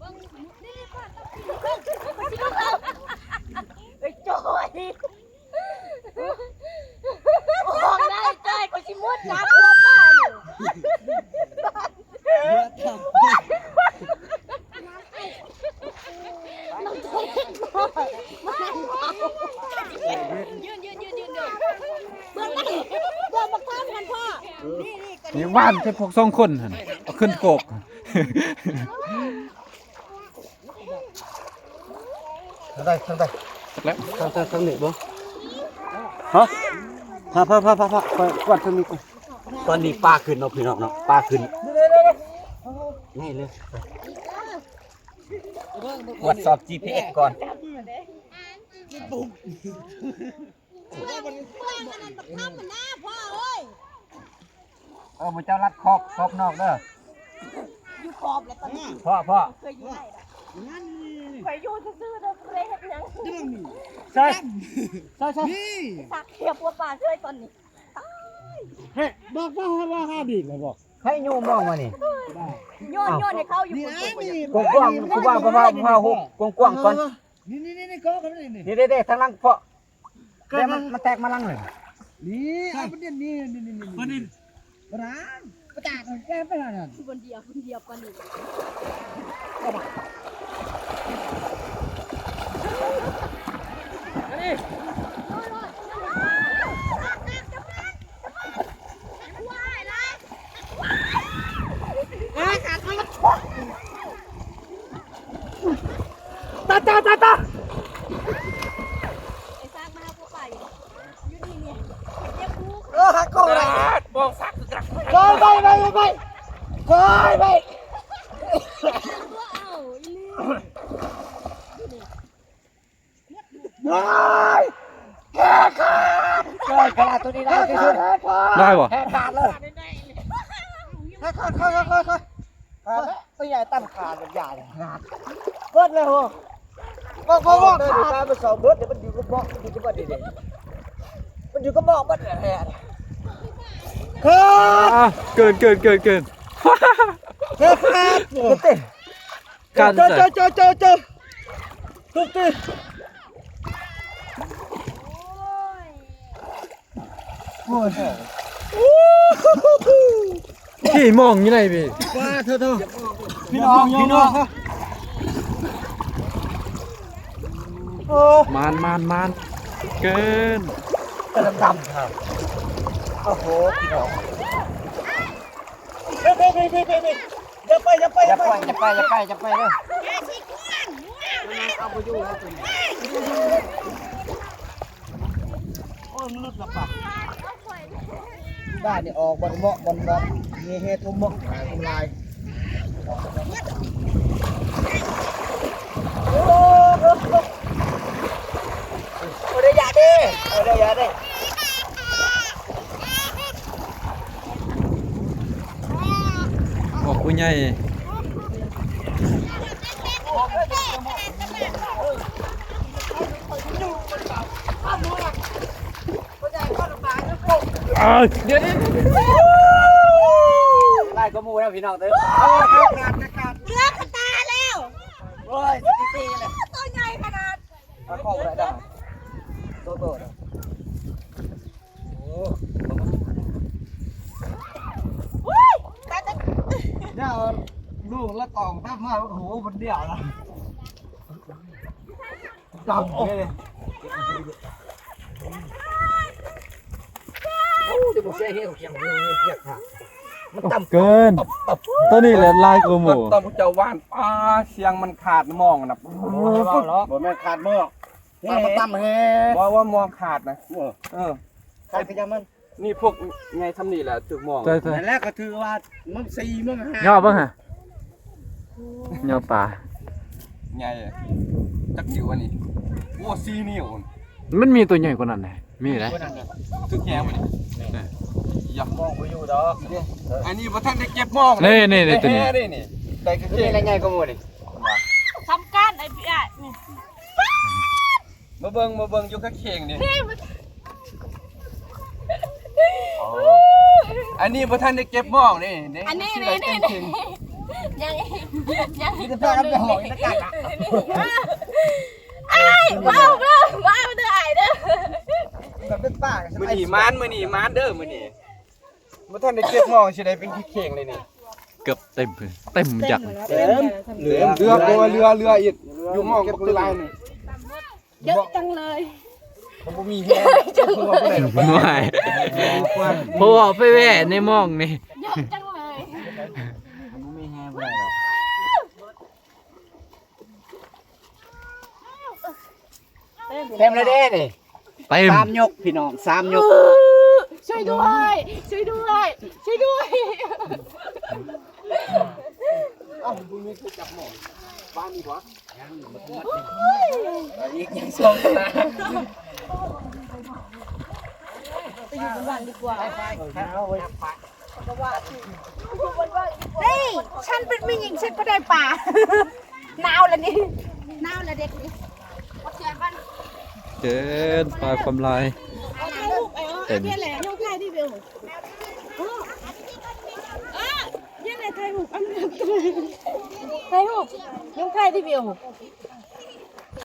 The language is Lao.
ເອີຍ ຈ່ອຍ ອອກໄດ້ ຈ່ອຍ ຂ້ອຍຊິມຸດຈັບຫົວປ້ານີ້. ຢືນ ຢືນ ຢືນ ຢືນ ເບິ່ງມັນ ເບິ່ງບັກທອມຫັ້ນພໍ່. ນີ້ ນີ້ ນີ້ຫວ່ານໃສ່ພວກສອງຄົນຫັ້ນ ເອົາຂຶ້ນໂຄກ. ທາງໃດ ທາງໃດ ຈັກແລ້ວ ທາງ ທາງ ທາງນີ້ບໍ່? ຮະ? ພາ ພາ ພາ ພາ ພາ ໄປກວດທາງນີ້ກ່ອນ. ຕອນນີ້ປາຂຶ້ນເນາະ ພີ່ນ້ອງເນາະ ປາຂຶ້ນ ນີ້ເລີຍ ກວດສອບ ຈີພີເອັສ ກ່ອນ. ເອີ ໝູ່ເຈົ້າລັດຂອບ ຂອບນອກເດີ. ຢູ່ຂອບແລ້ວຕອນນີ້ ພໍ່ ພໍ່ ເຄີຍຢູ່ໄດ້ລະ ຂ້ອຍຢູ່ຊື່ໆເດີ ບໍ່ໄດ້ເຮັດຫຍັງ. ໃຊ່ ໃຊ່ ໃຊ່ ສັກເຂຍປົວປາເລີຍຕອນນີ້. ຕາຍ ເຮັດ ບອກວ່າ ວ່າຫາດີແລ້ວບໍ່? ໃຜໂຍມມອງມານີ້ ໂຍນ ໂຍນໃຫ້ເຂົາຢູ່ພຸ້ນ. ກວ້າງໆ ຄືວ່າ ວ່າ ວ່າ ວ່າ ກວ້າງໆ ກ່ອນ. ນີ້ ນີ້ ນີ້ ນີ້ ກໍ ນີ້ ນີ້ ນີ້ ເດ້ ທາງຫຼັງເພາະ ແຕ່ມັນ ມັນແຕກມາຫຼັງເລີຍ. ນີ້ ເອົາປະເດັນນີ້ ນີ້ ນີ້ ນີ້ ປະເດັນ ປະດານ ປະດານ ແກ້ໄປຫັ້ນ ຄົນດຽວ ຄົນດຽວປານນີ້. ຕາ ຕາ ຕາ ຕາ ໄອ້ຊາກມາຫາຜູ້ໄປ ຢູ່ນີ້ນີ້ ເຈັບຫູ. ເອີ ຫາກ້ອງໄດ້ ມອງສັກຄືກັນ. ໄປ ໄປ ໄປ ໄປ ໄປ ໄປ. ບໍ່ເອົາອີ່ຫຼີ ເຮີ້ຍ ແຂນຂາດ ເກີນຂະໜາດ ໂຕນີ້ໄດ້ທີ່ສຸດ. ໄດ້ບໍ່? ແຂນຂາດເລີຍ ຄ່ອຍໆ ຄ່ອຍໆ ຄ່ອຍໆ ຄ່ອຍໆ. ໂຕໃຫຍ່ຕັ້ງຂາໃຫຍ່ຂາດ ເບິດເລີຍໂຫ. ບໍ່ ບໍ່ ບໍ່ ຂາດ ມັນສອງເບິດ ມັນຢູ່ກັບເບາະ ມັນຢູ່ກັບເບາະນີ້ເດ້ ມັນຢູ່ກັບເບາະເບິດແຫຼະ. ຂາດ ອ່າ ເກີນ ເກີນ ເກີນ ເກີນ ຂາດ ເກີນເຕະ ກັນ ເຈີ ເຈີ ເຈີ ເຈີ ເຈີ ເຕີ ໂອ້ຍ ໂອ້ຍ ພີ່ມອງຢູ່ໃນພີ່ ວ່າເທີໆ ພີ່ນ້ອງ ພີ່ນ້ອງ ໂອ້ ມານ ມານ ມານ ເກີນ ດຳໆ ໂອ້ໂຫ ພີ່ນ້ອງ. ຢ່າໄປ ຢ່າໄປ ຢ່າໄປ ຢ່າໄປ ຢ່າໄປ ຢ່າໄປເດີ ເອົາບໍ່ຢູ່ແລ້ວຕົວນີ້. ໂອ້ຍ ມັນຫຼຸດລະປະ ບ້ານນີ້ອອກບ່ອນເໝາະ ບ່ອນເໝາະ ມີເຫດທົ່ວເໝາະ ຫຼາຍ ຫຼາຍ. ໂອ້ ໂອ້ ໂອ້ ໂອ້ ໂອ້ ໄດ້ຢາເດ້ ໂອ້ ໄດ້ຢາເດ້. ອອກຜູ້ໃຫຍ່ ເອີຍ ດຽວນີ້ ຫຼາຍກວ່າໝູ່ແລ້ວພີ່ນ້ອງເອີຍ ເຫຼືອກະຕາແລ້ວ ໂອ້ຍ ສະກິດຕີແຫຼະ ໂຕໃຫຍ່ຂະໜາດ ເອົາເຂົ້າບໍ່ໄດ້ດອກ ໂຕໂຕ ໂອ້ ຕາຍ ຕາຍ ດຽວລູກລະກອງແປັບມາ ໂອ້ໂຫ ຄົນດຽວລະ ດຳເລີຍ. ໂອ້ ຈະບໍ່ເສຍເຫດຂອງຂຽງ ເຫດຂາດ ມັນຕ່ຳເກີນ ໂຕນີ້ແຫຼະຫຼາຍກວ່າໝູ່ ຕອນພວກເຈົ້າຫວ່ານ ປາ ສຽງມັນຂາດໝອງນະ ບໍ່ແມ່ນຂາດໝອງ ແຮ ມັນຕ່ຳແຮ ບໍ່ວ່າໝອງຂາດນະ ເອີ ເອີ ຂາດກະຢ່າມັນ. ນີ້ພວກໃຫຍ່ຊ່ຳນີ້ແຫຼະຖືກໝອງ ໃຊ່ໆ ນັ້ນແຫຼະກໍຖືວ່າເມືອງສີ່ເມືອງຫ້າ ຍໍເບິ່ງຫາ ຍໍປາ ໃຫຍ່ ຈັກນິ້ວອັນນີ້ ໂອ້ ສີ່ນິ້ວ ມັນມີຕົວໃຫຍ່ກວ່ານັ້ນເດ້ ມີເດ້ ຖືກແຮງບໍ່ນີ້ ນີ້ ຢ່າ ມອງບໍ່ຢູ່ດອກ ອັນນີ້ບໍ່ທັນໄດ້ເກັບໝອງ ນີ້ໆໆ ຕົວນີ້ ແຮນີ້ ໄດ້ຄື ຕົວນີ້ແຫຼະໃຫຍ່ກວ່າໝູ່ນີ້ ສຳຄັນໄອ້ພີ່ອ້າຍນີ້. ມາເບິ່ງ ມາເບິ່ງຢູ່ກາງເຂງນີ້ ອັນນີ້ບໍ່ທັນໄດ້ເກັບໝອງນີ້ ນີ້ ອັນນີ້ ນີ້ ນີ້ ນີ້ ຍັງອີກ ຍັງອີກ ມີແຕ່ພາກັນໄປຫອກໃນກັນລະ ອ້າຍ ເວົ້າເດີ ເວົ້າເດີ ອ້າຍເດີ ແບບເປັນປາກ ມື້ນີ້ໝານ ມື້ນີ້ໝານເດີ ມື້ນີ້ ບໍ່ທັນໄດ້ເກັບມອງຊິໄດ້ເປັນເຂ່ງເລີຍນີ້ ເກືອບເຕັມ ເຕັມຈັກ ເຕັມ ເຫຼືອ ເຫຼືອ ເຫຼືອ ເຫຼືອອີກ ຢູ່ມອງບັກຫຼາຍນີ້ ເຍາະຈັງເລີຍ ບໍ່ມີແຮງ ບໍ່ໄດ້ ໂອ້ຍ ເພາະວ່າໄປແວ່ໃນມອງນີ້ ເຍາະຈັງເລີຍ ບໍ່ມີແຮງບໍ່ໄດ້ດອກ ເຕັມແລ້ວເດ້ນີ້ ເຕັມ ສາມຍົກພີ່ນ້ອງ ສາມຍົກ ຊ່ວຍດ້ວຍ ຊ່ວຍດ້ວຍ ຊ່ວຍດ້ວຍ ເອົ້າ ບໍ່ມີຜູ້ຈັບໝໍ້ບ້ານນີ້ຫວາ? ອີກຍັງສອງຕາ ໄປຢູ່ບົນວັງດີກວ່າ ໄປ ໄປ ໄປ ເຮີ້ຍ ສັນເປັນແມ່ຍິງ ສັນບໍ່ໄດ້ປາ ໜາວລະນີ້ ໜາວລະເດັກນີ້ ເກີນ ປາຄວາມລາຍ ເຕັມ ເຮັດແຫຼະ ຍົກຖ່າຍວິດີໂອ ເອີ ເຮັດແຫຼະ ຖ່າຍຮູບ ອັນ ຖ່າຍຮູບ ຍົກຖ່າຍວິດີໂອ.